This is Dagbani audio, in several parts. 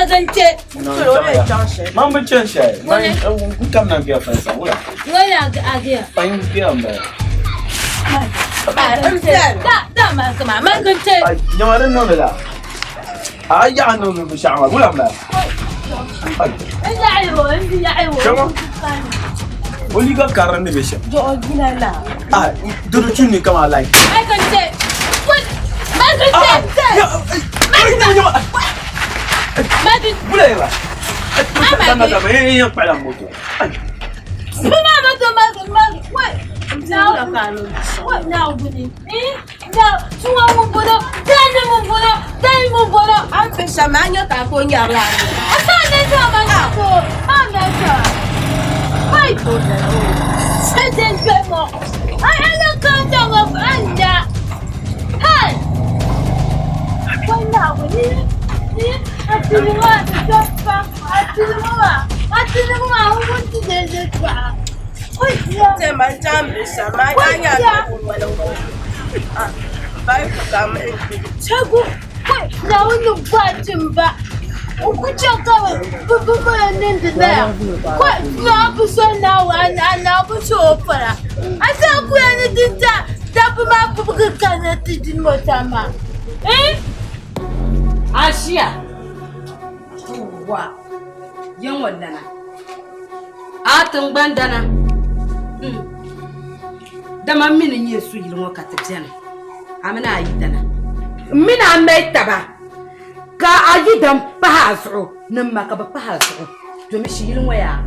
Magance. Man bi chani shɛli. Man n kam na girlfriend sa wula. Wala a gaya. An gaya n bala. Da da ma kama magance. Nyama din niŋdi la. A yaɣa niŋdi binshɛɣu maa wula n bala. N yaɣi o n di yaɣi o. Chama. O liiga karili ni bɛ shɛm. Jɔɣɔ gina la. Ah, di di chunni kama like. Magance. Magance. Magance. Wula yɛla. Dama dama yɛn yɛn kpala moto. Kuma moto mag mag wai. Wai na guni. Eh? Na tuwa mun bono, dani mun bono, dani mun bono. An bɛ shɛm a nyɛ ka a ko nyɛri la. Asa ne ta ma ko. A na ta. Wai. Sai den be mo. Ai ana ka ta wa anya. Hey. Wai na guni. Ni atiri wa ta fa. Atiri wa. Atiri wa mun ti de de fa. Wai ya. Tɛ man can bɛ shɛm a nyɛ ka ko wali ko. Bai ku ka mi. Chagu. Wai na wani gwajin ba. Ku ce kawai bububuwan nan da daya. Wai na fi son na wa na fi so fara. A sa ku yana dinta ta fi ma buga kana tidin mota ma. Eh? Ashiya. Wa. Yan wallana. A tingbani dana. Dama m mi ni nyɛ su yili ŋɔ ka ti beni. A mini a yidana. M mini a mali taba ka a yidan pahi a zuɣu ni m ma ka bɛ pahi a zuɣu domi shi yili ŋɔ yaa.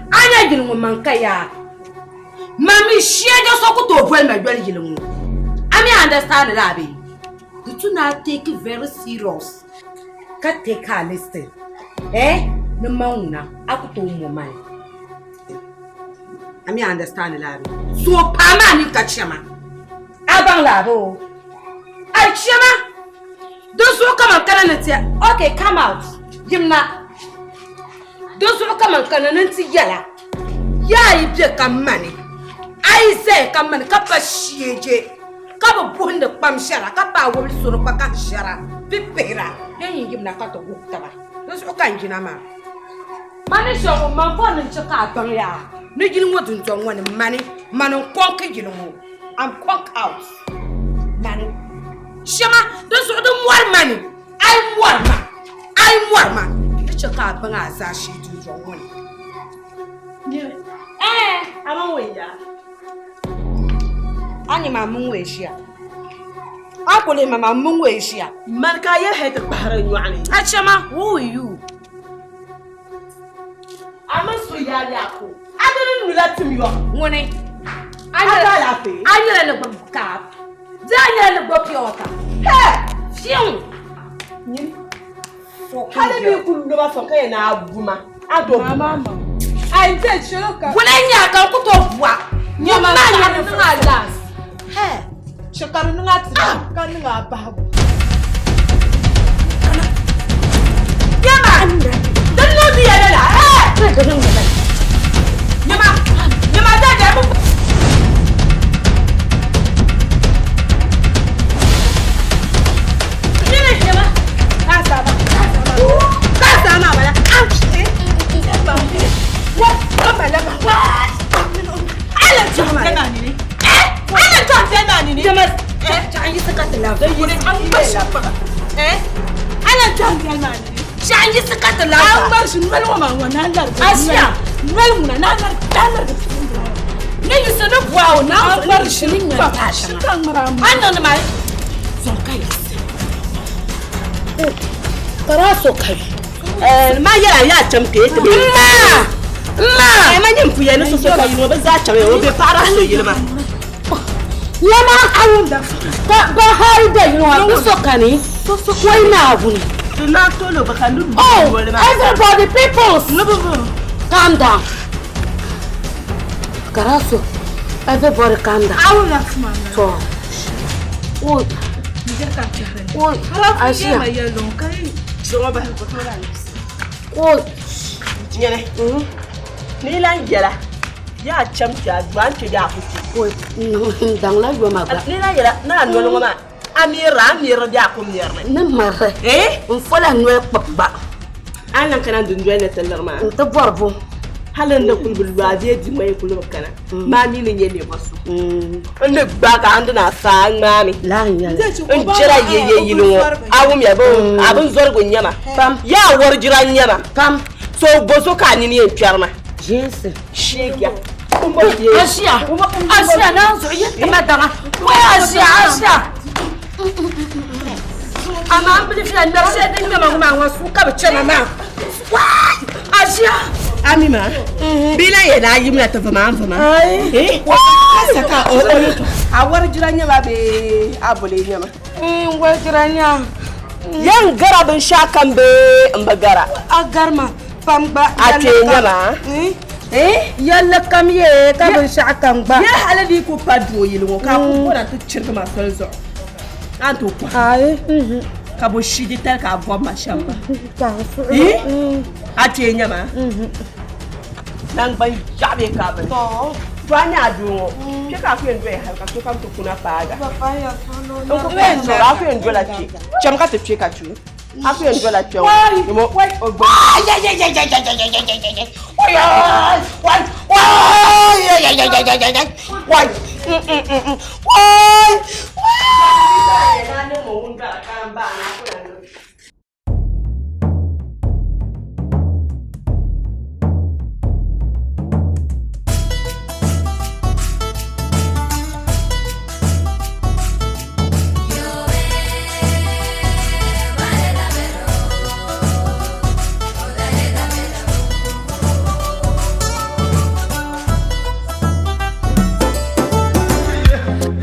A nya yili ŋɔ man ka yaa. Ma mi shia do so ku tooi boli ma yoli yili ŋɔ. A mi understand la bee? Di tu ni a take very serious ka take a listen. Eh? Ni man ŋuna a ku tooi mo mani. A mi understand la bee? So paa maa ni ka chɛma. A baŋ la bee? A chɛma. Di zuɣu kaman kana ni ti okay come out yimna. Di zuɣu kaman kana ni ti yɛla. Yaa yi be ka mani, a yi zaya ka mani ka pa shieje, ka bi buhindi kpam shɛra, ka pa wubili suri kpakahi shɛra, pipihira, bɛ yin yimna ka ti guhi taba. Di zuɣu ka n yina maa. Mani shɛŋa ŋun man bɔri ni n chɛ ka a baŋ yaa ni yili ŋɔ dundɔŋ ŋɔ ni mani, mani n-kɔŋki yili ŋɔ. I'm conk out. Mani. Shɛŋa di zuɣu di mɔri mani. A yi mɔri ma, a yi mɔri ma, ni chɛ ka a baŋ a zaashee dundɔŋ ŋɔ ni. Eh, a man wei ya. A nyɛ maa min wei ʒiya. A ku lihi ma maa min wei ʒiya. Mani ka a yɛli hali ti kpahiri n nyɔɣu ni. A chɛ ma, who are you? A min so yaa yaako. A di ni nula tim yɔ. Ŋuni? A ka alaafee? A nyɛla ni gbubi kaap. Di a nyɛla ni gbubi pure water. Hey! Fiɛŋ! Nyini. Hali mi ku loba sɔŋ ka yɛn a bu ma. A do bu ma. Ai je chelo ka. Bula nya ka ku to bua. Nyama Ma ka nya di niŋ a last. Hey! Che ka di niŋ a tiri ka niŋ a bahigu. Nyama! Din niŋ di yɛli la. Hey! Nyama! Nyama da da bu. Nyama nyama. Ka sama. Ka sama bala. Ah! What? Ka bala ma. Ala jɔn tɛ na nini. Eh! Ala jɔn tɛ na nini. Nyama. An yi sika ti lafi. An ba shi faga. Eh? Ala jɔn tɛ na nini. An yi sika ti lafi. An ba shi noli ŋɔ maa ŋɔ na lari. Asiya. Noli ŋuna na lari na lari. Ne yi sini bua o na An bari shi ni ŋmɛ fa. taa Shi shɛŋa. ka ŋmara ma. An niŋdi maa zɔn ka yiɣisi. Kara so ka yi. Ma yɛla yaa cham ka ti Mma! Mma! Ma nyɛ puya ni so so ka yino bi zaa cham o be paɣara so yili ma. Yɛma ka ba hari da yino wa bi so kani koi naawuni. Ti na tolo ba ka nu Oh, everybody, peoples, calm down. Karaso, everybody calm down. To. Oh, oh, Asiya. Oh, Nyɛli. Ni lan yɛla yaa cham ti a du an kpe yaa ku kpe. oh, n daŋla yoma gba. Ni lan yɛla ni a noli ŋɔ maa a miri a miri bɛ a ku mirimi. Ni mari. Eh? N fola noli kpib gba. A lan kana dundoli ni ti liri maa. N ti bɔri bo. Hali n ni kuli bi lu a bee di ŋɔ yi kuli bi kana. Maa mi ni nyɛ ninvuɣ so. N ni gbaai ka a ni na saa ŋmaami. Laa n nyɛli. N jɛra yeye yili ŋɔ. A wumya bɛ a bin zɔrigu n nyɛma. Pam. Yaa wɔri jira n nyɛma. Pam. So bo so ka a nini yɛn kpɛri ma. Jinsi. Sheegiya. Asia, Asia, na zuɣu yi ti ma daŋa. Wai Asia, Asia. Amaa n bilifiya ŋmɛri shɛli din ŋmɛma ŋɔ maa ŋɔ su ka bi chɛma maa. Wai Asia. Ami maa, bɛ lan yɛn daa yimina ti vima n vima. A wari jira nyɛma bee a boli nyɛma? N wari jira nya. Yɛn gara binshɛɣu kam bee n bi gara? A garima pam gba. A kpee nyɛma? Yɛlli kam yee ka binshɛɣu kam gba. Yɛ hali di ku pa doo yili ŋɔ ka a ku bɔra ti chirigi ma soli zuɣu a ni tooi kɔhi ka bo shi di tali ka a bɔbi ma shɛm maa. A kpee nyɛma? Naŋgban yaɣa bee ka a bini. To a nya a doo ŋɔ kpe ka a ku yɛn doya hali ka sokam ti kuna paaga. N ku yɛn zɔri a ku yɛn dola kpe. Cham ka ti kpe ka chu. A ku yɛn dola kpe ŋɔ.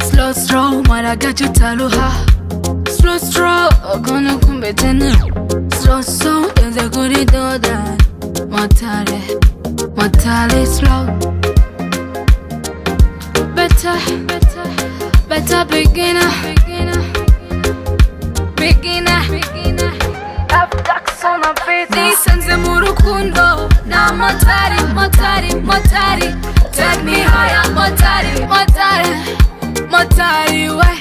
Slow slow maragachitaruha Slow slow gonna kumbe tena Slow slow denze kuri doda Motare motare slow Better better better beginner beginner Nisanze mu rukundo na motari motari motari Take me higher motari motari motari we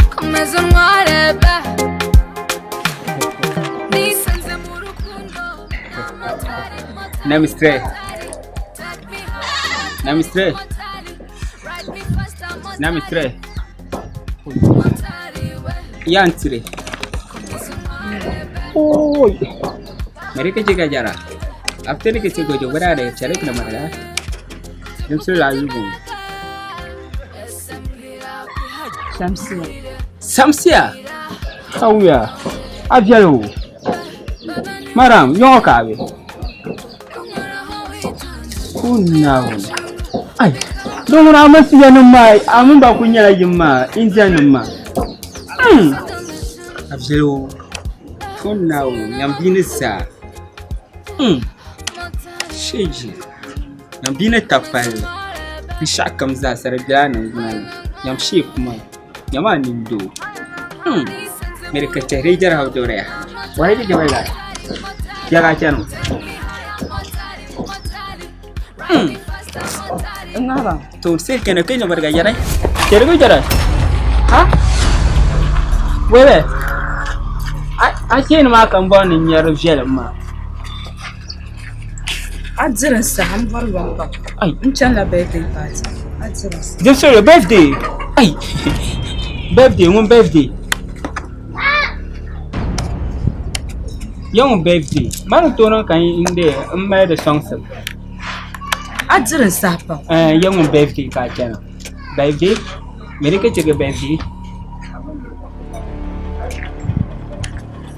komeza untware be Nisanze mu rukundo na motari motari Na Mr. motari Take me higher Na Mr. motari Ride me faster Na motari Mr. motari we Yan tire. komeza untware be Oi. Mari ke jika jara. After ke cego jo bara da chare na mara. Dim sur la yugo. Shamsiya. Samsia. Awya. Avialo. Maram, yo ka be. Kunna won. Ai. Don wani amasu yanin ma, amin ba kun yara yin ma, indiya nin ma. Avialo. Kunna won, yambini sa. Sheji. Yambini tapal. Nshaka kam za sara biya nan guna. Yam she kuma. Yama nin do. Mere ka tare jar haw dore ya. Wai ke wai la. Ya ga chanu. Ngaba. To sai kana kai na barga yarai. Tere ko jara. Ha? Wewe. A a ce ni ma kan ba ni nyar jel ma. A diri n saha n bɔri yɔŋ pam. Ai. N chanila birthday party. A diri n saha. This is your birthday. Ai. Birthday, one birthday. Young birthday. Man to no kan in there, in my the song. A diri n saha pam. Eh, young birthday ka chana. Birthday. Mere ke chege birthday.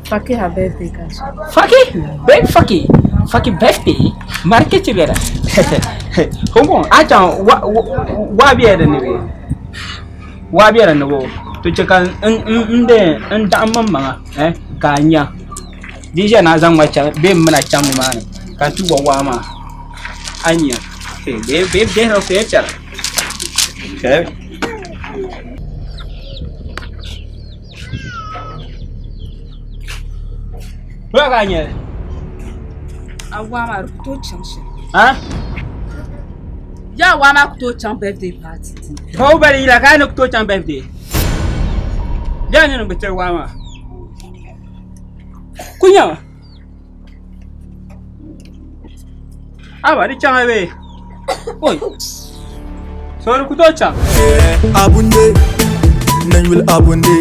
Fakiha birthday ka chi. Faki, big faki. Faki birthday. Marke chege da. Hongo, acha wa wa biya da ne. Wa biya da ne bo. To cheka n n de n da mamma eh ka nya. Dija na zan wacha be muna can mu ma ne. Ka tu wa wa ma. Anya. Be be be ro fe chara. Okay. Wa ka nya. A waa maa di ku tooi chaŋ shɛli. Ha? Yaa waa maa ku tooi chaŋ birthday party ti. Ko bari ila ka ne ku to can birthday. Ya ne no bitar wa ma. Kunya. Aba di chaŋ bee. Oi. So di ku tooi chaŋ. Abunde, nanyuli abunde,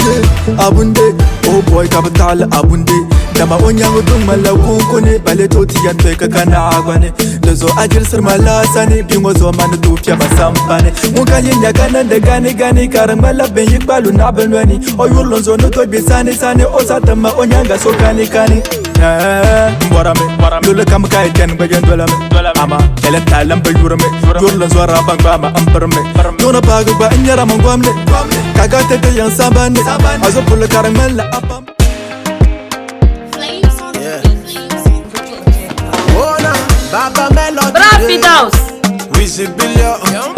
yeah, abunde, oh boy ka bi taɣali abunde. Dama o nyaŋ duŋ ŋmanila kunkuni, bale tooi ti yɛn tooi ka ka naɣa gba ni. Di zuɣu a jirisiri ma laasani, bia ŋɔ zuɣu ma ni tooi piɛma sampani. Ŋun ka yi nya ka niŋdi gani gani, ka di ŋmanila bɛn yi kpalu naɣibil noli ni. O yurilim zuɣu ni tooi gbi sani sani, o sa ti ma o nyaaŋa so kani kani. N bɔrimi luɣili kam ka yi chani gba yɛn dolimi amaa chɛli n taali n bi yurimi yurili zɔrila ban gbaai ma n pirimi duɣuni paagi gba n nyɛla min gomni ka gariti ti yiŋ sambani a zuɣupilli ka di ŋmanila a pam. Profidos.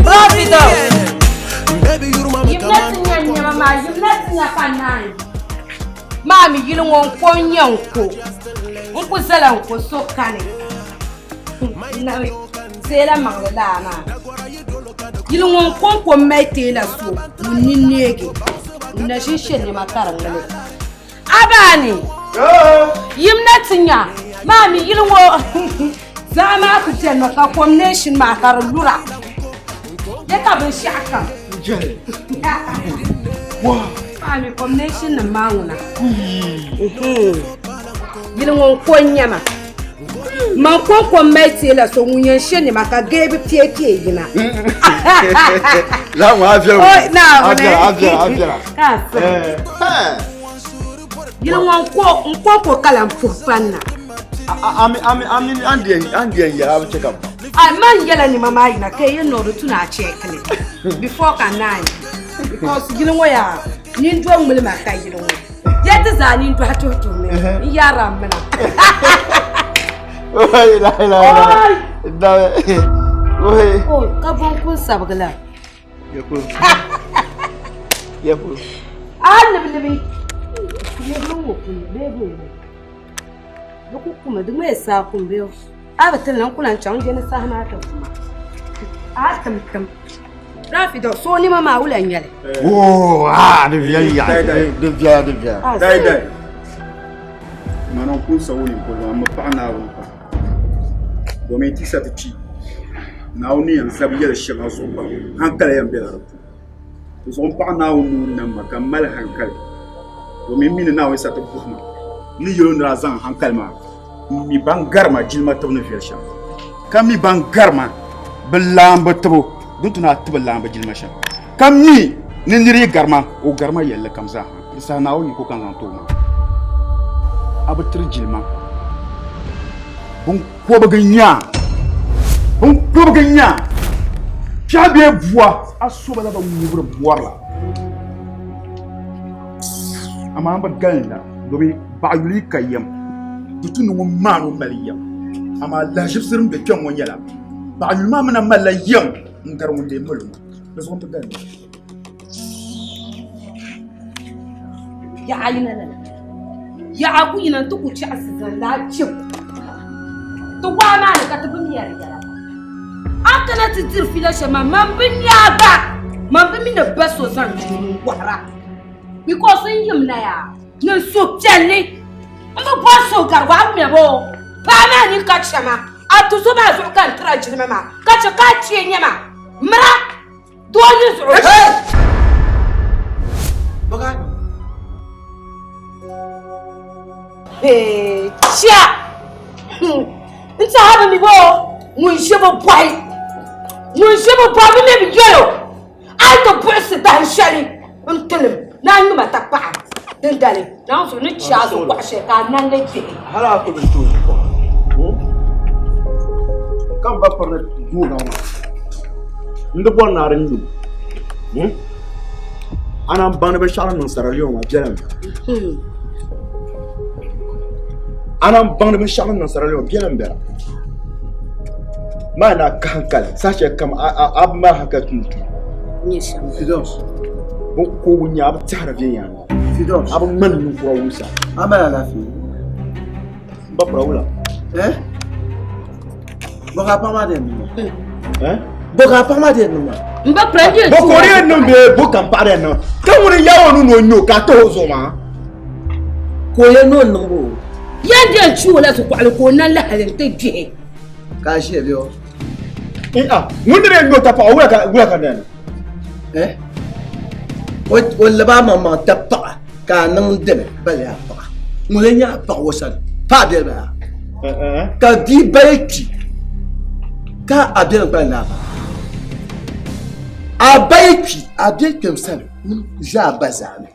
Profidos. Yimna ti nya nɛma maa, yimna ti nya ka naai. Maa mi yili ŋɔ n ko n-nyɛ n ko. N ku zala n ko so kani. Nabi teela maŋli laa maa. Yili ŋɔ n ko n ko m-mali teela so ŋun nini neegi ŋun na ʒi n-she nɛma ka di ŋmali. A baani yim na ti nya maa mi yili ŋɔ zaɣa maa ku beni mi ka combination maa ka di lura. Ya ka binshɛɣu kam. Maa mi combination nim maa ŋuna. Yili ŋɔ n ko n nyɛ ma. Man ko n ko m mali teela so ŋun yɛn she nima ka geebi pee pee yina. Laa ŋɔ a viɛla Oi, a viɛla a viɛla a viɛla. Ka a sɔŋ. Yili ŋɔ n ko n ko ko ka lan puhi panna. Ami ami ami an di an di yɛla a bi chɛ ka ba. Ai man yɛla nima maa yina ka yi niŋdi tu na checkili before ka naai because yili ŋɔ yaa nindoo ŋmuli ma ka yili ŋɔ ya ti zaa nindɔhi tuhi tuhi mi n yaara n mina. Oi la la la. Da. Oi. Oh, ka bɔn kun sabigi la. Yɛpu. Yɛpu. A libi libi. Libi ŋɔ kuni bee bee. Di ku kumi di ŋmee saa kum bee a bi tili n ku lan chaŋ je ni saha maa ti kuma a tim tim Rafi do so nima maa wula n-nyɛli Oo aa di viɛli yaɣi di viɛla di viɛla. Dai dai. Mana n kun sawo yin polo amma paɣa Naawuni pam. Domin ti sa ti kpi Naawuni ni yɛn zabi yɛli shɛŋa zuɣu gba hankali yɛn bela di puuni. Di zuɣu m paɣa Naawuni ni o nam ma ka m mali hankali domin m mi ni Naawuni sa ti bɔhi ma n ni yɛl o ni daa zaŋ hankali maa m mi ban gari ma jilima tibu ni viɛli shɛm, ka mi ban gari ma bi laamba tibu din tu ni a ti bi laamba jilima shɛm, ka mi ni nir yi gari ma o gari ma yɛlli kam zaa ha. Di saha Naawuni yiko ka n zaŋ ti o maa. A bi tiri jilima. Binkɔbigu n-nyɛ a. Binkɔbigu n-nyɛ a. Piɛɣu bee bua, a soba la bi ŋubiri mɔri la. Amaa m bi galinda domin baɣa yuli yi ka yɛm, di tu ni ŋun maan o mali yɛm. Amaa lahaʒibisi din be kpɛŋ ŋɔ nyɛla baɣa yuli maa mi na malila yɛm n-gari ŋun lee mali o maa. Di zuɣu m bi galinda. Yaɣa yina lala. Yaɣa ku yina nti ku chaɣisi zaŋ laa chib ti waa maa ni ka ti bi mɛri yɛla. A kana ti diri fiila shɛm maa, man bi nya a gba, man bi mi ni ba so zaŋ jili ŋun kɔhira because n yim na yaa ni n suhupiɛlli n bi bɔri suhugarigu a bi mɛbu o paɣa maa ni ka chɛ ma a tuzo maa zuɣu ka n tira jilima maa ka chɛ ka a kpee nyɛ ma mira. Doo yi zuɣu. Chia! N tiɛha bi mi bo ŋun ʒi bi bɔhi ŋun ʒi bi bɔhi bi mi bi yɛlo a yi ti buɣisi dahin shɛli n tilim ni a nyuma takpaɣa dindali naawuni zuɣu ni chɛ a zuɣu kɔɣu shɛli ka a nanli kpihi. Hali a ku bi tooi kɔɣa ka m ba pirili duuga maa n di bɔri ni a di nyu a naan baŋ ni binshɛɣu ni niŋ Sierra Leone maa biɛla mi a naan baŋ ni binshɛɣu ni niŋ Sierra Leone biɛla m-bela maa na ka hankali saha shɛli kam a bi mali hankali tumdi tuma Fidos binkoogu n-nyɛ a bi tɛhiri viɛnyɛliŋga Fidos a bi ŋmani ninkura wusa a mali alaafee m ba pira wula eh bɔ ka paɣa maa di yɛn niŋ maa eh bɔ ka paɣa maa di yɛn niŋ maa n ba pira n yɛn bɔ ka o di yɛn niŋ bee bɔ ka m paɣa di yɛn niŋ ka ŋuni n-yaai o nuu ni o nyo ka a tahi o zuɣu maa ka o yɛn ni o niŋ bo yɛn di yɛn chi o la zuɣukoɣali ka o na lahi n ti gbihi. Ka a ʒiya bɛ o? Ŋun ni bɛ ŋme o tapaɣa, wula ka wula ka nani? Eh? O lab a maŋmaŋ tapaɣa ka a niŋ dini bali a paɣa. Ŋuni n-nyɛ a paɣa o sani? Pa a biɛli bala. Ka bia bali kpi ka a biɛli kpalim la a ba. A ba yi kpi, a biɛli kpɛm sani ŋun ʒe a ba zaani.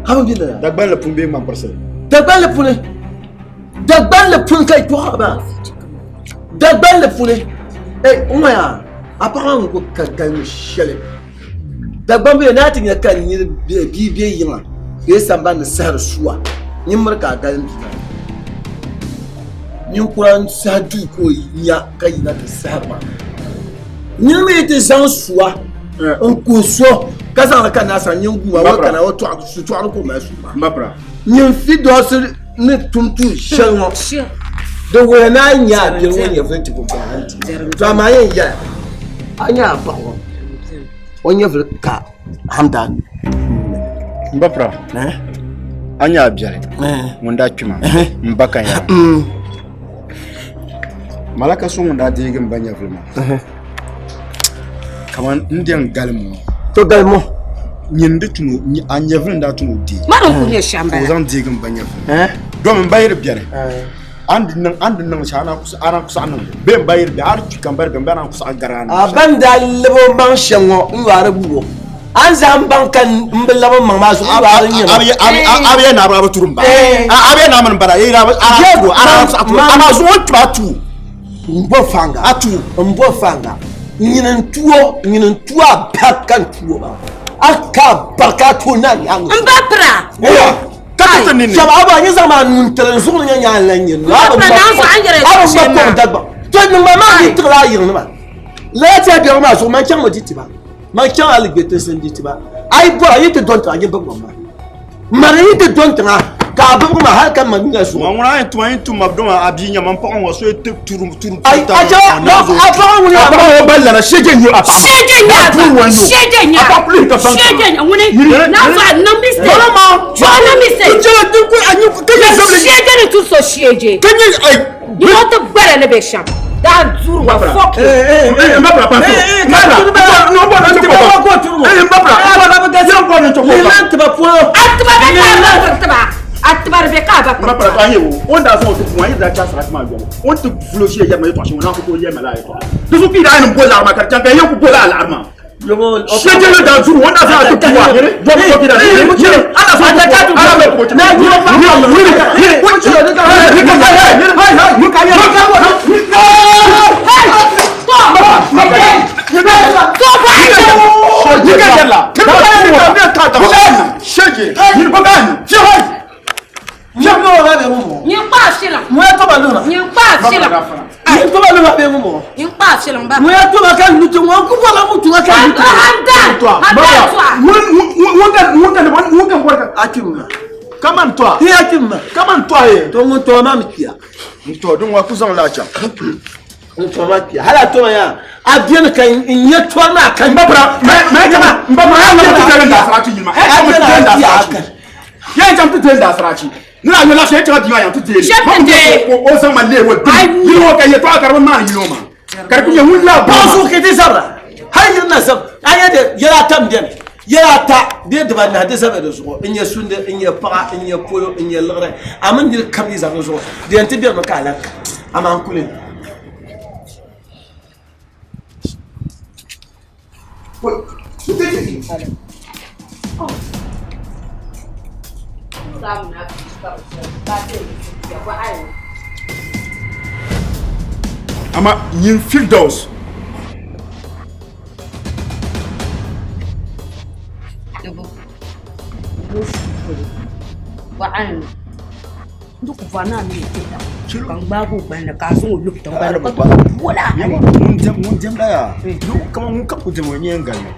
A bi mi lala? Dagbanli puni bee ŋmankpurisili? Dagbanli puni. Dagbanli puni ka yi tɔɣiri maa. Dagbanli puni. Ei, n ŋɔ yaa, a paɣa maa ŋun ku ka galimi shɛli. Dagban bɛ naa ti nya ka nir bia be yiŋa bee sambani ni sahiri sua, nyin miri ka a galim bia maa. Ninkura n-sahi duu ka o nya ka yina ti sahiri maa. Nyin mi yi ti zaŋ sua n-kuhi so ka zaŋ li ka naa sani, nyin guui a o kana o sutɔɣu ni ka o mali sua maa. Nyin Firdausi ni tum tuun shɛli ŋɔ, di wuhiya ni a nya a biɛri ŋɔ nyɛvili ti ku garanti. To amaa yɛn yɛli a nya a paɣa ŋɔ o nyɛvili ka Hamdan N ba pira a nya a biɛli ŋun daa kpi maa n ba ka yaa malaka so ŋun daa deegi n ba nyɛvili maa kaman n den galim ŋɔ to galim ŋɔ nyin di tun a nyɛvili n daa tun o deei Ma din kuli nyɛ shɛm ka o bala. zaŋ deegi n ba nyɛvili domi n ba yi di biɛni a ni di niŋ a ni di niŋ shɛli a naan ku a naan ku saɣi niŋ li bee n ba yi di biɛni a di kpi ka n ba di biɛni n ba naan ku saɣi gari a ni A ba ni daa lab o maŋ shɛm ŋɔ n yɔari wuh o. A ni zaŋ baŋ ka m bi lab m maŋ maa zuɣu n yɔari n nyɛ ma. A bi yɛn ni a bi turi m ba. A bi yɛn ni a mini m ba la a naan ku saɣi turi amaa zuɣu o ni kpi a tuui. N bo faŋga. A tuui. N bo faŋga. Nyini n tu o, nyini n tu a barika n tu o maa. A ka barika a tu o na nyaŋ. M ba pira. Ka ti ti ninni. Shɛba a ba nyɛ zaŋ maa nuu n-tiri n zuɣu ni nyɛ nyaa n-lan nyɛ nuu. M ba pira naan zuɣu a ni yɛri A bi shɛm ŋma maa. kɔŋ Dagbaŋ. To niŋ ma maa ni tiɣila a yiŋ ni maa. Lala ti a biɛhigu maa zuɣu man chaŋ mi di ti ba. Man chaŋ Aligbe tinsi n-di ti ba. A yi bɔra yi ti dɔn tiŋa nyɛ bibigi maa. Mani yi ti dɔn tiŋa ka a bibigi maa hali ka ma nya zuɣu. Ma ŋuna a yɛn tum a yɛn tum ma dama a bia nya man paɣa ŋɔ so yi ti turu turu Ai a chɛ a paɣa ŋuni a paɣa ŋɔ bali lana shege n-nyɛ a paɣa Shege n-nyɛ a paɣa. Shege n-nyɛ a A paɣa kuli ka baŋ Shege n-nyɛ ŋuni naan zuɣu a niŋ mistake. Wala ma. Zuɣu niŋ mistake. N chɛla din ku a nyɛ ka nyɛ zabili. Shege ni tu so shege. Ka nyɛ ai. Yi ŋɔ ti gbala ni bɛ shɛm. Daa duri wa fuck you. N ba pira paso. N ba pira. N ba pira. N ba pira. Liman tiba polo. A tiba bɛ ka a ba piri tiba. A tiba di bɛ ka a ba N ba piri pira a nyɛ o. O ni daa zaŋ o ti puŋ a yi daa chaai sarati maa yɔli. O ni ti vulo ʒiya yɛri ma yɛltɔɣa shɛŋa o naan ku tooi yɛli ma lala yɛltɔɣa. Di zuɣu ka yi daa yɛn bo laɣiri maa ka di chaŋ ka yi yɛn ku bo lala laɣiri maa. Shege yo daa zuru o ni daa zaŋ a ti puŋ a. Dɔbi dɔbi daa yiri a daa zaŋ a ti puŋ a. A daa zaŋ a ti puŋ Kaman tɔa. Kaman tɔa ye. To ŋun tɔa maa mi kpiya. N tɔa din wa ku zaŋ laa chaŋ. N tɔa maa kpiya. Hali a tɔma yaa a beni ka n nyɛ tɔri maa ka N ba pira mɛ jama n ba pira ya ti tɛli n daasarachi yili ma. A beni a kpiya a kan. Ya jam ti tɛli daasarachi. Ni a nyɛ la shɛ chaŋ bia maa yan ti deeli. Shɛm ti deei. O zaŋ ma leei o dim. Yili ŋɔ ka yɛltɔɣa ka di bi maani yili ŋɔ maa. Ka di ku nyɛ ŋun laa Paɣa zuɣu ka ti zabira. Hali yiri na zab a nyɛ de yɛla ata m beni. Yɛla ata bee dibanahi di zabiri di zuɣu n nyɛ sundi n nyɛ paɣa n nyɛ polo n nyɛ liɣiri a mini niri kam yi zabiri zuɣu di yɛn ti bɛrimi ka a lahi ka amaa n kuli. Ama nyin Firdaus Ŋun diɛmda yaa kaman ŋun ka ku diɛm o nyɛ n galimi.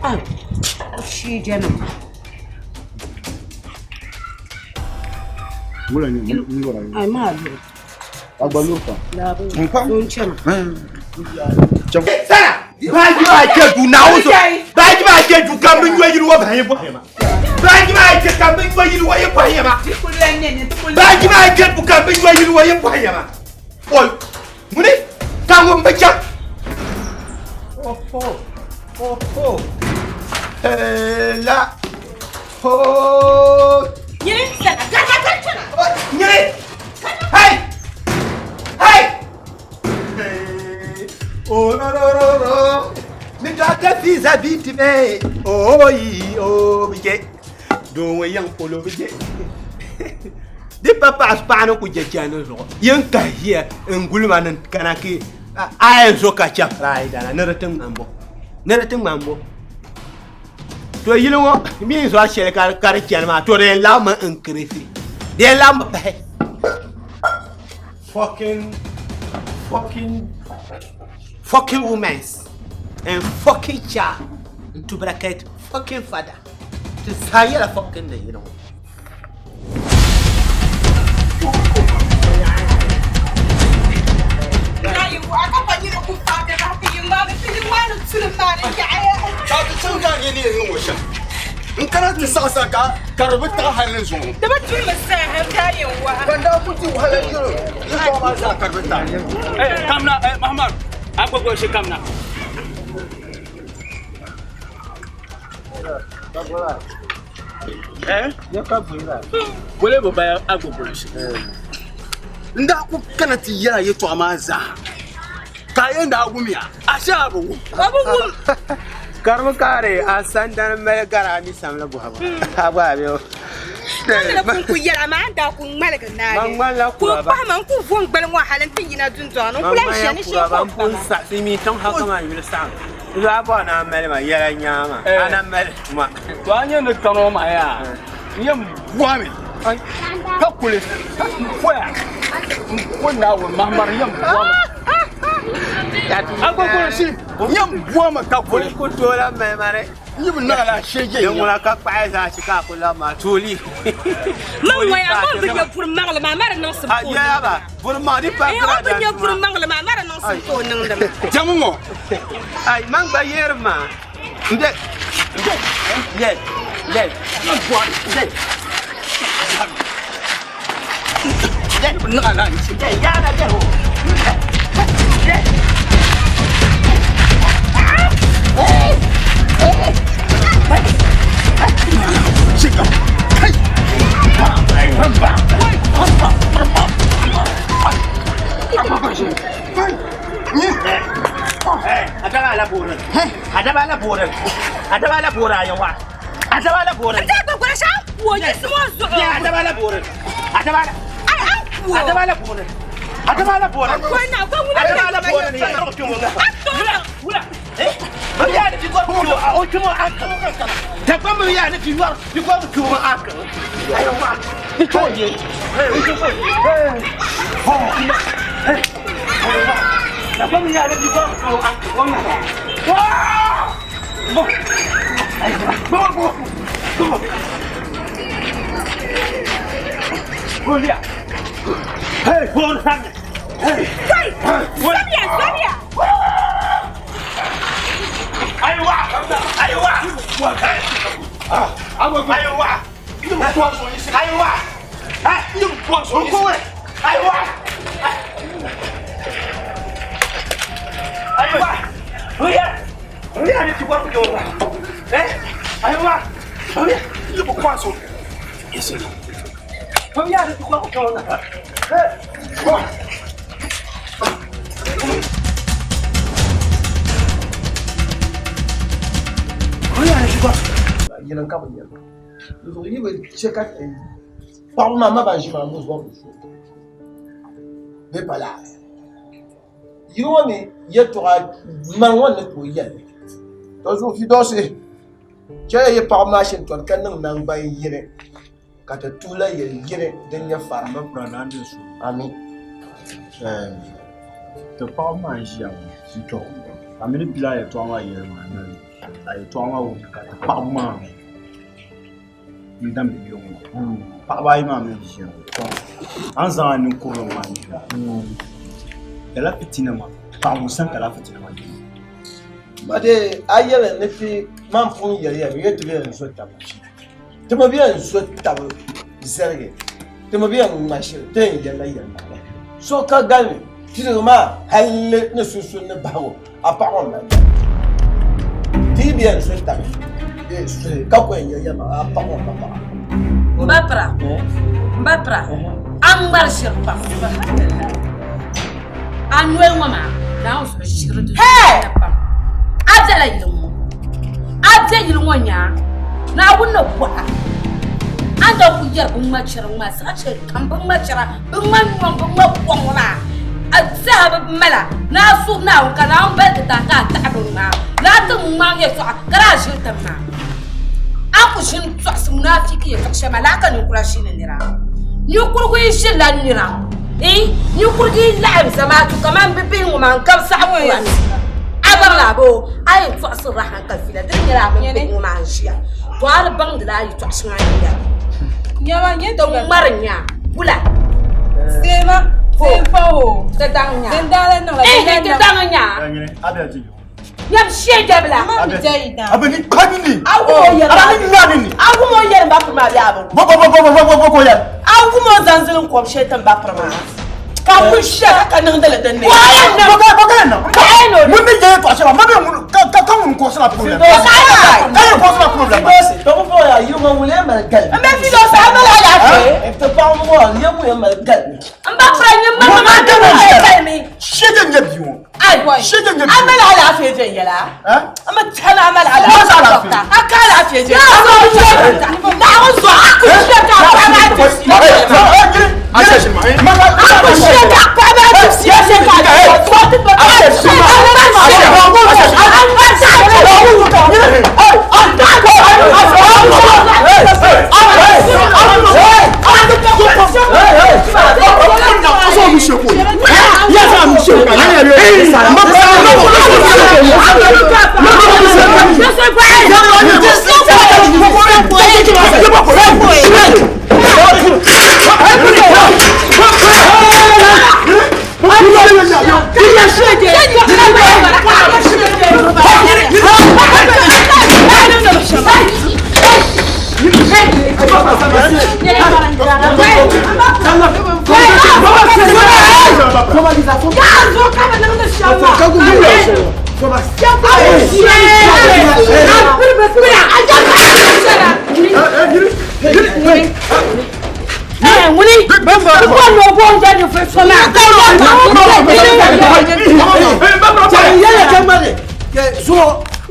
Ŋula nyɛ ŋun lɔra a gba luri pam. Baaji maa kpɛ duu Naawuni so baaji maa kpɛ duu ka bin yɔ yili wɔ bahi bɔhi ma baaji maa kpɛ ka bin yɔ yili wɔ yi bɔhi ma baaji maa kpɛ duu ka bin yɔ yili wɔ yi bɔhi ma oi muni. Ka ŋun bi chaŋ. Oho, oho. La. Ho. Nyini sana, gata gata. Nyini. Hey! Hey! Oh, no, no, no, no. Mi ta visa biti me. Oh, yi, oh, bi je. Don we yang polo bi je. Di pa paɣa paɣa ni ku je chani zuɣu. Yin ka hiya n guli ma ni kana ki a yɛn zo ka chɛfiri a yi dana ni di ti ŋmani bo. Ni di ti ŋmani bo. To yili ŋɔ mi n zɔri shɛli ka di chani maa to di yɛn laɣimmi n kirisi. Di yɛn laɣimmi pahi. Fucking, fucking, fucking women and fucking child into bracket fucking father. Ti zaa nyɛla fucking ni yili ŋɔ. N kana ti saɣasa ka ka di bi taɣi hali ni zuŋɔ. Di bi tuli mi saha ka yɛn wahi. Ban daa ku ti wahala yɛlo yɛtɔɣa maa zaa ka di bi taɣi. Kamna, Mahamadu, a gbagbo shi kamna. Wole bi baya a gbagbo shi. N daa ku kana ti yɛla yɛtɔɣa maa zaa ka a yɛn daa wumiya ashe a bi wum. O bi wum. Karimi kaari a sandani mali gari a mi samli bɔhibu. A gba a bɛ o. Kamina kun ku yɛla amaa n daa ku ŋmaligi naagi. Man ŋmalila Ku kura ba. kpahi ma n ku vo n gbali ŋɔ hali n ti yina dundɔŋ ni n ku Man lahi ŋmanya ʒiya ni kura shee ba ka o n pun kpahi ma. saɣisi mi tiŋ ha kaman yuli saɣim. Di zaa bɔri ni a mali ma yɛla nyaama. A na mali ma. To a nyɛ ni kani o maa yaa n yɛn bɔhimi ka kuli n poya n po Naawuni Mahamadu n yɛn bɔhimi. A gbagbo shi n yɛn bɔhimi ka kuli. Ku tooi lahi mali ma di. N yi bi niŋ la shee je Din ŋuna ka kpaɣi zaa chi ka a ku labi maa tooli. Man ŋɔya man bi nyɛ buri maŋli maa ma di niŋsim ka o Yɛla ba buri maŋ di pa Eh, o bi nyɛ buri maŋli maa ma di niŋsim ka o niŋdi ma. Jɛmu ŋɔ. Ai man gba yeeri maa. N bɛ n bɛ lɛ lɛ lɛ. Niŋ la n chi. Lɛ yaana bɛ o. Lɛ. Shika. Kai. A daba la boori. A daba la boori. A daba la boori ayiwa. A daba la boori. N daa gba gbala shɛŋa n ku o yiɣisi ŋɔ zuɣu. A daba la boori. A daba la. Ai, an ku o. A daba la boori. A daba la boori. Ko na ko ŋuna A daba la boori ni yɛrɛ ko ŋa. Wula. Ba ya ni fi gɔri ko a o tumo a kan. Dabba mi ya ni fi yɔri fi gɔri tumo a kan. Ayiwa. Ni to ye. Ni to ye. Dabba mi ya ni fi gɔri tumo a kan. O ŋa. Bo. Bo bo. Bo. Bo. Hey, bo sang. Hey. Kai, Zamiya, Zamiya. Ayiwa. Ayiwa. Ayiwa. Ayiwa. Ayiwa. Ayiwa. Oya. Oya ni tukwa kujola. Eh? Ayiwa. Oya. Oya ni tukwa kujola. Eh. Oya ni tukwa. Yɛli ka bi yɛli. Yi bi chɛ ka paɣaba maa ma ban ʒi maa mo zuɣu bɛ pala. Yili ŋɔ mi yɛltɔɣa mani ŋɔ ni tooi yɛli. To zuɣu Firdausi chɛya yi paɣaba maa shintɔni ka niŋ nangban yini ka ti tuhila yɛli yini din nyɛ fara. Ami. Ti paɣaba maa n ʒiya ŋɔ n to a mini bila yɛltɔɣa maa yɛli maa noli a yɛltɔɣa maa wuhi ka ti paɣaba maa n damdi bɛ ŋɔ paɣaba ayi maa mi n ʒiya ŋɔ a ni zaŋ a ninkurili maa ʒiya lala fitina maa paɣa ŋun sani ka lala fitina maa yina. Ma de a yɛli ni ti man pun yɛli ya bi yɛ ti bi yɛn zo taba ti mi bi yɛn zo taba zaligi ti mi bi yɛn ŋma shili ti yɛn yɛlila yɛlimaŋli so ka galimi. Tiligi maa halli ni sunsuuni ni bahigu a paɣa ŋɔ m-mali li. Ti yi bi yɛn suhi tabi suhi ka ku yɛn yɛli yɛlimaŋli a paɣa ŋɔ m-ba paɣa. M ba pira, m ba pira, a ŋmari ʒiri pam. A noli ŋɔ maa, Naawuni zuɣu ʒiri di zuɣu pam. A bela yili ŋɔ, a be yili ŋɔ nyaa, Naawuni ni bɔh a. A ni daa kul yɛri biŋmachira ŋɔ maa saha shɛli kam biŋmachira Biŋma nyɔŋ biŋma kɔŋ ŋɔ maa a saha bi mala ni a suhi Naawuni ka Naawuni baligi ti a ka a taɣi biŋmaa ni a ti ŋmaŋ yɛltɔɣa ka daa ʒini tiŋ maa a ku ʒini tɔɣisi munafiki yɛltɔɣa shɛli maa lala ka ninkura ʒini nira ninkurigu yi ʒinila nira ninkurigu yi laɣim zamaatu kamani bibihi ŋɔ maa n-gabi saɣa kura ni a baŋ la boo a yɛn tɔɣisirila hankali fiila di ni nyɛla a mini bihi ŋɔ maa n-ʒiya to a di baŋdila a yɛltɔɣa shɛŋa a ni yɛra ti ŋmari nya Bula. Sema. Sefa o. Ti daŋ nya. Din daa lan niŋla. Eh, ti daŋ nya. Nyam shee dabila. Abe ni kpa ni ni. Awu mo yɛrɛ. Ala ni nya ni ni. Awu mo yɛrɛ n ba piri maa bɛ a bi. Bo bo bo bo bo bo bo ko yɛrɛ. Awu mo zanzili n kɔm shee ti n ba piri maa. Ka kuli shee ka ka niŋdili din ni. Bo ka bo ka yɛn na. Mun ni jɛ tɔɣa shɛba ma bɛ ŋun ka ka ka ŋun kɔsila problem. Ka yɛ kɔsila problem. Tɔbu fɔ ya yi ŋɔ ŋun yɛn mali gali. N bɛ fi dɔ sa a mali alaafee. N ti paɣa ŋɔ yɛ ŋun yɛn mali gali. N ba pira nyɛ ma ma ma galimi. Shege n nyɛ bia ŋɔ. Ai Shege n nyɛ bia. A mali alaafee viɛnyɛla. N bi tɛha a mali alaafee. A ka alaafee viɛnyɛla. Naawuni zuɣu a ku ʒiya ka a paɣa maa ti siya. A ku ʒiya ka a paɣa maa ti siya ka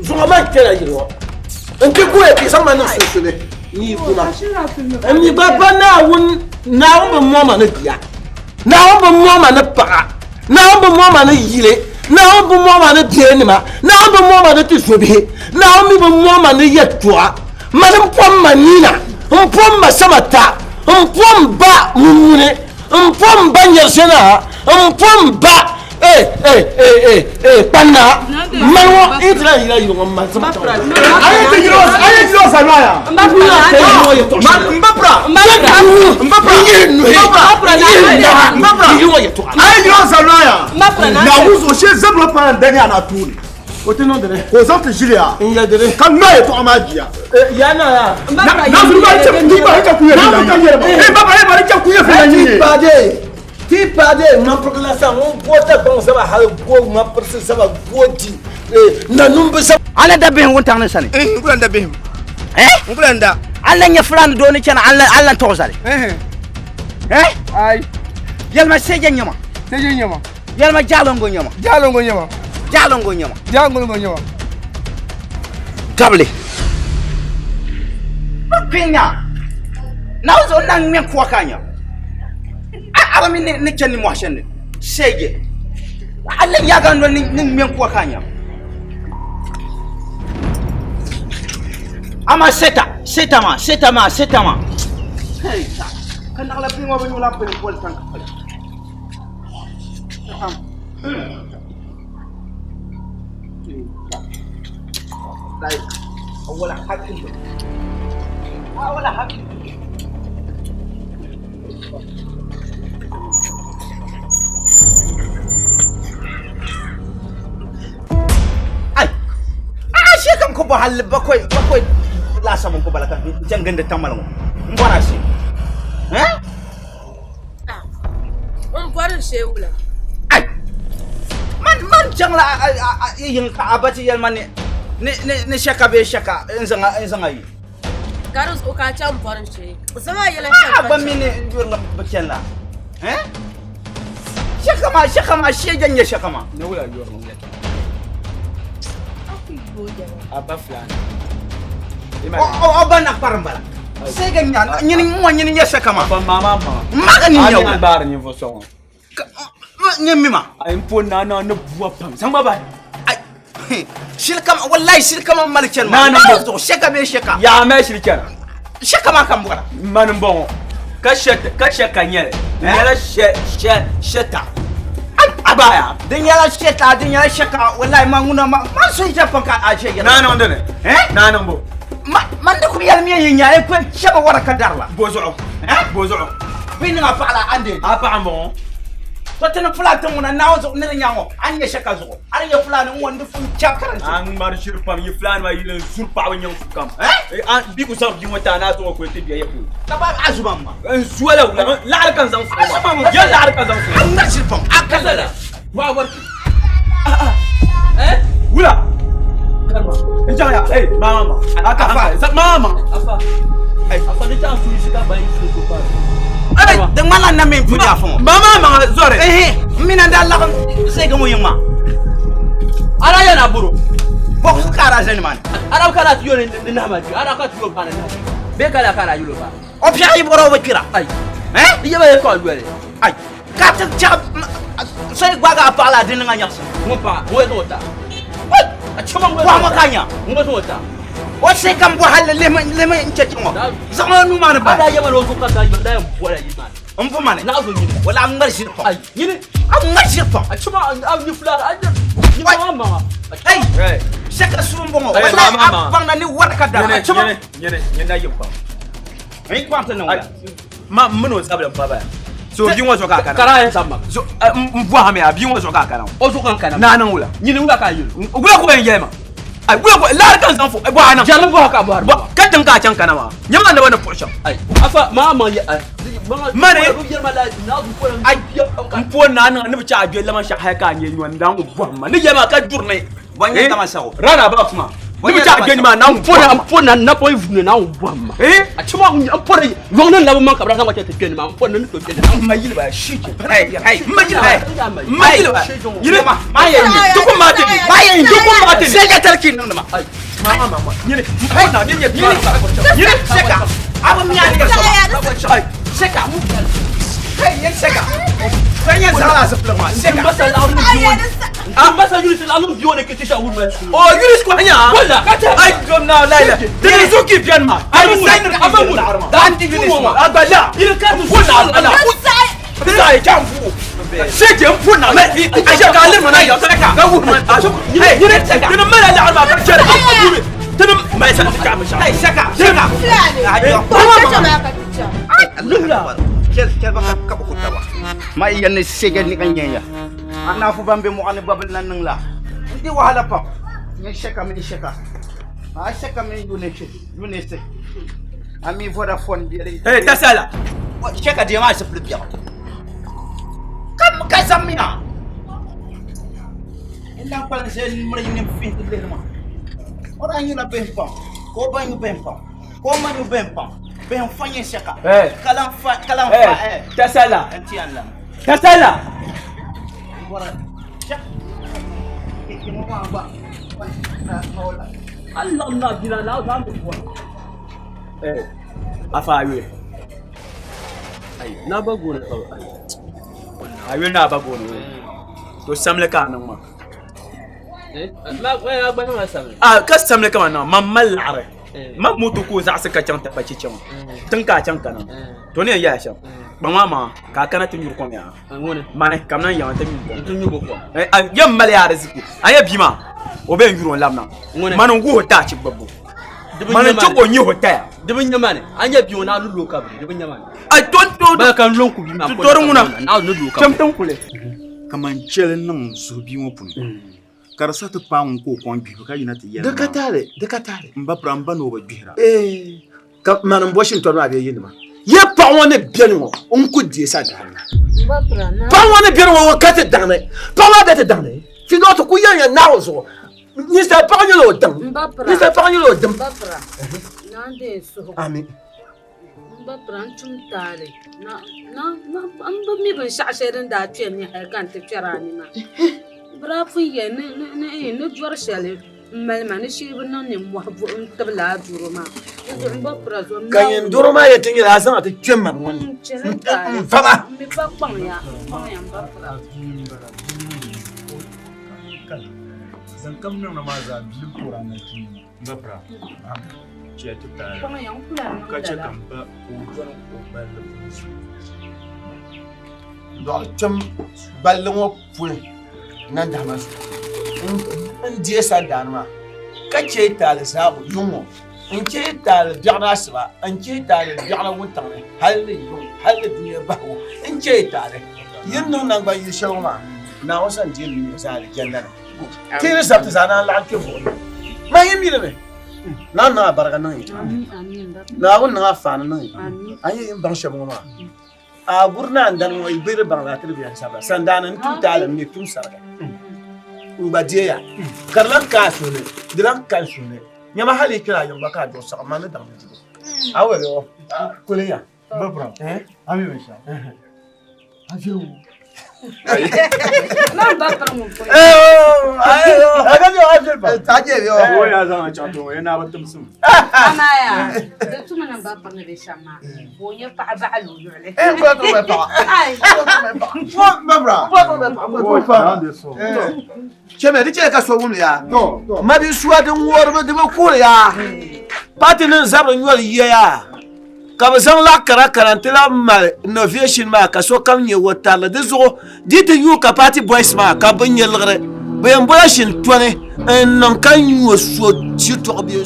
Zuɣu maa kpɛla yili ŋɔ n ti guya ka zaŋ ma niŋ sunsuuni ni yi kuna n mi gba pa Naawuni Naawuni bi mɔŋ ma ni bia Naawuni bi mɔŋ ma ni paɣa Naawuni bi mɔŋ ma ni yili Naawuni bi mɔŋ ma ni biɛnima Naawuni bi mɔŋ ma ni tizobihi Naawuni mi bi mɔŋ ma ni yɛltɔɣa mani m pom ma nina m pom ma samata m pom ba mummuni m pom ba nyɛrisɛna m pom ba kpanna mani ŋɔ i ti lahi yila yili ŋɔ mali ti O ti niŋ dini ka o zaŋ ti ʒiliya n yɛ dini ka ŋma yɛltɔɣa maa jia ya na ya Nasiru ba chɛ ti ba chɛ kuya fi ba ba ba chɛ kuya fi na yi ti pa de ti pa de ŋmanpirigi la sa ŋun bo Dagbaŋ zaba hali go ŋmanpirisi zaba go di nanumbi zaba. A na da bihim wuntaŋ ni sani? N ku lan da bihim. Eh? N ku lan da. A lan nya Fulani doo ni chana a lan tɔɣi zali? Eh? Ai. Yɛlima seje nyɛma. Seje nyɛma. Yɛlima Jalingo nyɛma. Jalingo nyɛma. Jalingo nyɛma. Jalingo nyɛma. Gabili. Bɛ kpinya. Naawuni zuɣu na ŋmɛ kuwa ka nya. A a mi ni chani nimmohi shɛli ni. Seje. A lan yaagi a noli ni ŋmɛ kuwa ka nya. Amaa seta, seta maa, seta maa, seta maa. Hey, ka naɣila bihi ŋɔ bi nyula bini boli tankpali. Ashe kam ko bo halli bakwai bakwai laasabu ko bala ka jangande tamal ŋɔ n bɔra ashe eh N bɔri n shee wula. Ai! chaŋla yiŋ ka a ba ti yɛli ma ni ni shɛka bee shɛka n zaŋ a yi. Ka di zuɣu ka a chaŋ bɔri shee. Zama yɛla shɛm. A gba mi ni yurilim bi chani la. Shɛka maa shɛka maa shee jɛn nyɛ shɛka maa. Ne wula yurilim yɛtɔɣa. A ba fulani. O ba na kparim bala. Sai ga nya nyini ŋɔ nyini nyɛ shɛka maa. Ba maa maa maa. M ma ga ni nyɛ o. A ni baari ninvuɣu so ŋɔ. Nyɛ mi ma. A n po naa naa ni bua pam. Zaŋ ma bahi. Shili kama wallahi shili kama mali chani maa. Naa ni bɔ. Shɛka bee shɛka. Yaa mali shili chana. Shɛka maa ka n bɔra. Mani n bɔŋɔ. Ka shɛ ka shɛka nyɛli. Di nyɛla shɛ shɛ shɛta. A gba yaa. Di nyɛla shɛta di nyɛla shɛka wallahi ma ŋuna ma ma so yi pam ka a shɛ yɛla. Naa niŋ dini. Naa niŋ bo. Ma man di ku yɛli mi yi nya e kpe shɛba wara ka dari la. Bo zuɣu. Bo zuɣu. Bɛ niŋ a paɣa la ande. A paɣa n bɔŋɔ. To ti ni fulani ti ŋuna Naawuni zuɣu ni di nya ŋɔ a ni nyɛ shɛka zuɣu a ni nyɛ fulani n ŋɔ n di fun chab ka di A ŋmari ʒiri pam yi fulani maa yili n zuri paɣaba nyaŋ su kam. Bi ku zaŋ bia ŋɔ ti a ni a zaŋ o kuli ti bia ya polo. Ka ba a zuba m ma. N zuala wula laɣiri ka n zaŋ fún ma. Ya laɣiri ka n zaŋ fún ma. A ŋmari ʒiri pam a ka lala. Wa war Wula. Karma. N chaŋ ya. Hey, mama ma. Aka afa. Mama. Afa. Afa ni chaŋ suyi shika ba yi suyi so pa. Ai, di ŋmanila na mini pun afa ŋɔ. Mama ma zɔri. Ehe, n mini n daa laɣim seegi ŋɔ yiŋ maa. Ala yana buru. Bɔɣisi ka a daa zani maa ni. Ala ka na ti yo ni nahama di. Ala ka ti yo paana nahama. Bee ka la ka na yulo pa. O piɛɣu yi bɔra o bi kpira. Ai. Eh? Di yaba ye ka yoli. Ai. Ka ti chaɣ so yi gbaagi a paɣa la di niŋ a nyaɣisim. Ŋun paɣa, ŋun yɛn zaŋ o ta. A chɛ ma ŋun Bɔhimi ka nya. Ŋun zaŋ o ta. O sai kam bɔ hali lihimi lihimi n chɛ ŋɔ. Zaŋ o nuu maa ni A bahi. daa yɛma ni o zuɣu ka ka daa yɛn bɔla yi maa. N bo ma ni. Naɣ zo nyini. Wala a ŋmari ʒiri pam. Ai, nyini. A ŋmari ʒiri pam. A chɛ ma a ni fula a ni ma maŋa. Ai. Shɛka su n bɔŋɔ. Wala a baŋda ni wari ka dara. A chɛ ma. Nyini, nyini na yim pam. N yi kpaŋ ti niŋ wula. Ma n mini o zabili n pa baya. So bia ŋɔ zuɣu ka a kana. Kara yɛn sabi ma. So n bɔhimi a bia ŋɔ zuɣu ka a kana. O zuɣu ka n kana. Naa niŋ wula. Nyini wula ka a yuli. Wula ku yɛn yɛli ma. Ai wula ku laari ka n zaŋ fo bɔhi a niŋ. Jɛrili bɔhi ka a bɔhiri ma. Ka tiŋ ka a chaŋ kana maa. Nyɛ ma naba ni puɣi shɛm. Ai afa maa maŋ yɛ ai. Mani ai n po naa niŋ ni bi chaɣ a doli lama shɛɣu hali ka a nyɛ nyɔni daa ŋɔ bɔhim ma ni yɛli ma ka duri ni. Bɔ nyɛ tama sago. Rana ba kuma. Ni bi chaɣ doli maa naa ŋɔ N po na napɔŋ vuuni naa ŋɔ bɔhim ma. A chɛ ma n po ni yɔŋ ni labi maŋ ka bi daa zaŋ ma chɛ ti kpɛ ni maa n po ni ni to kpɛ ni. Ma yili ba shi ke. Ai ai. Ma yili ba. Ma yili ba. Yili ma. Ma yɛ ni. Dukun ma ti. Ma yɛ ni. Dukun ma ti. Sai ka tarki niŋdi ma. Ma ma ma. Nyini. N po na nyini nyɛ. Nyini shɛka. A bi mi a ni yɛ sɔba. Ai. Shɛka. Kai nyɛ shɛka. Kai nyɛ zaɣa la zipiligu maa. Shɛka. N ba sa yuli ti laɣim biyo ni kiti shɛli wuri O yuli ko nya. Wala ka tɛ. Ai dom na la la. Dini zuki bian ma. Ai sai ni a ma mun. Dan di yuli ma. Agba la. Yili ka tu Pu na la. Sai jam pu. Se je pu na me. A je ka le mana ya ka. Ka wu ma. A so. Hey, yuli dini ma la la ma ka chere. Dini ma sa ka ma sha. Ai shɛka. Shɛka. Fulani. Ba chɛ maa ka ti chaŋ. Alhamdulillah. Chɛl chɛl ba ka bi ku taba. Ma yɛn ni shɛga ni ka nyɛ ya. A naafu ban be mɔɣu ni babili na niŋ la. N di wahala pam. Nyɛ shɛka mini shɛka. A shɛka mini yunisi. A mi Vodafone biɛli. Hey, tasala. Shɛka deei maa zipili biɛɣu. Ka ka zaŋmiya. N lan kpalim ʒe n miri nim fihi ti lihiri ma. O daa nyula bihim pam ka o ba nyu bihim pam ka o ma nyu bihim pam. Bihim fa nyɛ shɛka. Hey. Ka lan fa ka lan fa Hey, tasala. N ti yɛn lan. Tasala. Allah na bila na za mu bɔ. Eh, afa aywe. Ai na ba gona ka ai. Aywe na ba gono. To samle ka niŋ ma. Eh ma ma gba ma samli. A ka samle ka ma niŋ ma mali laɣiri. Ma moto ka o zaɣisi ka chaŋ ti kpa chicha ŋɔ. Tiŋ ka a chaŋ kana. To ni yɛn yɛla shɛm. Kpaŋ maa maa ka a kana ti nyuri kom yaa. Ŋuni. Mani ka m lan yaŋ ti nyuri kom. Ti nyuri kom. A yɛn mali yaa riziki. A nyɛ bia maa o bɛ n yuri o labina. Ŋuni. Mani n guhi o taachi gbubbu. Mani n chɛ ka o nyɛ o taya. Di bi nyɛ mani. A nyɛ bia ŋɔ naa ni lo kabiri di bi nyɛ mani. Ai to to Ba ka n lɔn ku bia maa. Ti tori ŋuna. Naa ni lo kabiri. Chɛm tiŋ kuli. Kaman chɛli niŋ suhu bia ŋɔ puuni ka di sa ti paai ŋun ka o kɔŋ gbihibu ka yina ti yɛli Di ka taali, di ka taali. M ba pira m ba ni o bi gbihira. Ee, ka mani m bo shintɔri maa bee yinima. Ye paɣa ŋɔ ni beni ŋɔ n ku deei sa daŋ na. N ba pira na. Paɣa ŋɔ ni beni ŋɔ ka ti daŋ ni. Paɣa maa be ti daŋ ni. Fiidɔɣu ku yɛn yɛn naawuni zuɣu. Ninsal paɣa nyɛla o diŋ. Ninsal paɣa nyɛla o dim. N ba pira, naa n deei suhigu. Amin. N ba pira, n tum taali. Na na na n bi mi binshaɣu shɛli din daa kpɛri ni hali ka n ti kpɛri a ni maa. Bɛ daa pun yɛli ni ni ni ni dɔri shɛli m mali ma ni shee bi niŋ nimmohi buɣim tibi laa doro maa. Di zuɣu n ba pira zom Ka nyin doro maa yɛn ti nyɛla a zaŋ a ti kpɛ mari ŋɔ ni. N chɛli taali. N fama. N mi pa kpaŋya, kpaŋya n ba pira. Zaŋ kam niŋ maa zaa bilim kura na chini N ba pira, chɛ ti taali. Kpaŋya n kula niŋ Ka chɛ lala. ka m ba ka o dɔni o balli puuni. Dɔɣi kpɛm balli ŋɔ puli nandahima zuɣu n deei sandaani maa ka chɛ taali zaabu yuŋ ŋɔ n chɛ taali biɛɣuni asiba n chɛ taali biɛɣuni wuntaŋ ni hali ni yuŋ hali ni dunia bahigu n chɛ taali yin niŋ nangban yili shɛli ŋɔ maa Naawuni sani deei mi zaa alijanna ni ti ni zabiti zaa naan laɣim kpɛ buɣim ni man yi mi li mi Naawuni niŋ a barika niŋ yi Naawuni niŋ a faani niŋ yi a ni yɛn baŋ shɛm ŋɔ maa a guri naan dani ŋɔ yi bɛ di baŋ la ti di bɛ sabila sandaani n tum taali n mi tum sariga n gba deeya ka di lan ka a suhu ni di lan ka n suhu ni nyama hali yi kpɛla a yiŋ gba ka a duɣu saɣim man ni daŋ di dibu a wali o kuli ya N ba pira, a mi binshɛɣu a viɛl Man ba pira ŋun pun. O yaa zaŋ a chaŋ ti ŋɔ ya naa bi timsim. Amaa yaa, di tumi ni n ba piri ni bɛ shɛm maa, ka o nyɛ paɣa baɣali o luɣuli. Ai. Chɛmɛ di chɛ ka so wumli ya ma bi suwa din ŋɔribi di bi kuhuri ya paati nim zabiri nyɔri yiya ya ka bi zaŋ laɣa kara kara n ti lahi mali innovation maa ka sokam nyɛ o tarili di zuɣu di ti yuui ka paati boys maa ka bi nyɛ liɣiri bi yɛn bola shintɔni n niŋ ka nyo so shitɔɣu bee.